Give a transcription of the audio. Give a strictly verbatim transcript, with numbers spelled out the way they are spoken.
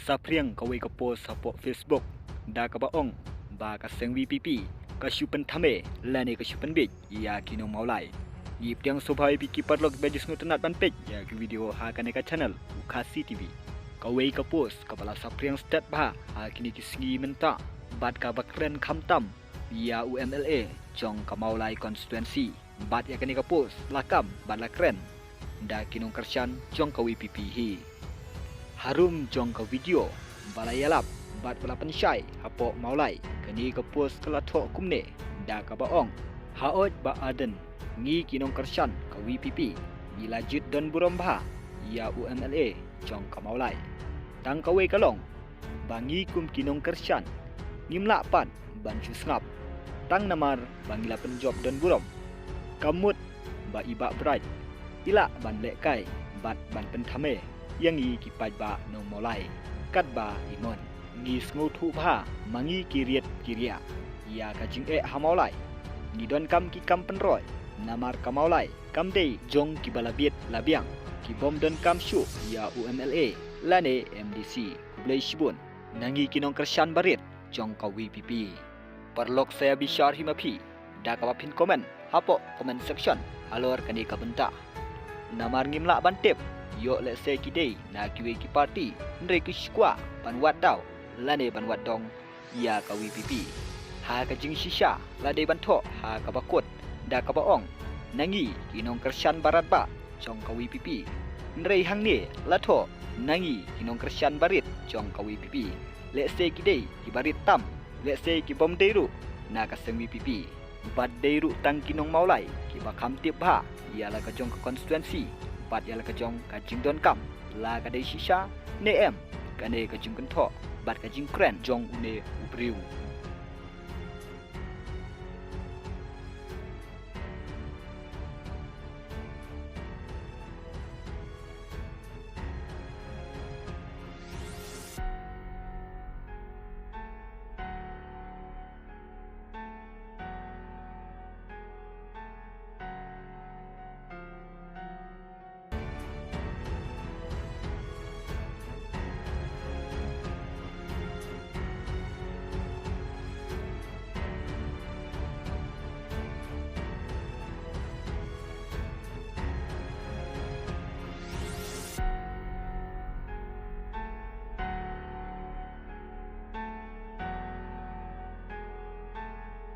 Saphriang kawei ka post hapoh Facebook da kaba ong ba ka seng VPP ka shu pynthame lane ka shu pynbeit ïa ki nong Mawlai. Ngi pdiang sngewbha ïa phi ki paralok ba ju sngewtynnat ban peit ïa ki video ha kane ka channel U Khasi TV. Kawei ka post kaba la saphriang stet bha ha kine ki sngi mynta bad kaba kren khamtam ïa u MLA jong ka Mawlai constituency. Bad ïa kane ka post la kam bad la kren da ki nongkyrshan jong ka VPP hi. Harum jong ka video ba la ïalap bad ba la pynshai hapoh Mawlai, kane ka post ka la thoh kumne da kaba ong: Haoid ba ardent ngi ki nongkyrshan ka VPP ngi la jied don burom bha ïa u MLA jong ka Mawlai. Tang kawei ka long ba ngi kum ki nongkyrshan ngim lah pat ban shu sngap, tang namar ba ngi la pynjop don burom. Ka mut ba i Bah Bright i lah ban lehkai bad ban pynthame ïa ngi ki paidbah nong Mawlai katba i mon. Ngi sngewthuh bha ma ngi ki riat ki riah ïa ka jingeh ha Mawlai. Ngi donkam ki kam pynroi namar ka Mawlai kam dei jong kiba la bieit la biang, ki bym donkam shuh ïa u MLA lane MDC. Khublei shibun na ngi ki nongkyrshan barit jong ka VPP. Paralok, sa ïa bishar hi ma phi da kaba phin comment hapoh comment section halor kane ka bynta. Namar ngim lah ban tip, ïoh lehse ki dei na kiwei ki party, hynrei ki shu kwah ban wad daw lane ban wad dong ïa ka VPP. Ha ka jingshisha la dei ban thoh ha kaba kut da kaba ong: Na ngi ki nongkyrshan barat bah jong ka VPP. Hynrei hangne la thoh: Na ngi ki nongkyrshan barit jong ka VPP. Lehse ki dei ki barit tam, lehse ki bym dei ruh na ka seng VPP. Bad dei ruh tang ki nong Mawlai kiba kham tip bha ïa la ka jong ka constituency bad ïa la ka jong ka jingdonkam, la ka dei shisha ne em kane ka jingkynthoh bad ka jingkren jong une u briew.